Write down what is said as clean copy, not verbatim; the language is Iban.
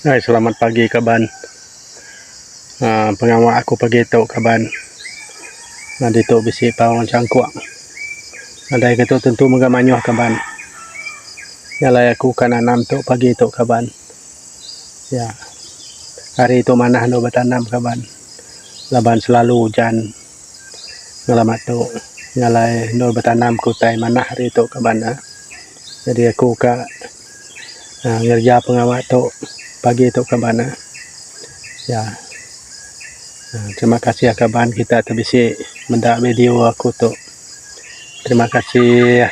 Hai selamat pagi kaban. Aaa pengawa aku pagi tu kaban ditu bisi paung changkuk. Nadai ke tu tentu mega mayuh kaban. Nya alai aku ka nanam tu pagi tu kaban. Ya hari tu manah anu betanam kaban laban selalu ujan ngelama tu. Nya alai endur betanam ke utai manah hari tu kaban. Jadi aku ka ngereja pengawa tu pagi tu kaban ne. Ya. Terima kasih kaban kita ti bisi meda video aku tu. Terima kasih.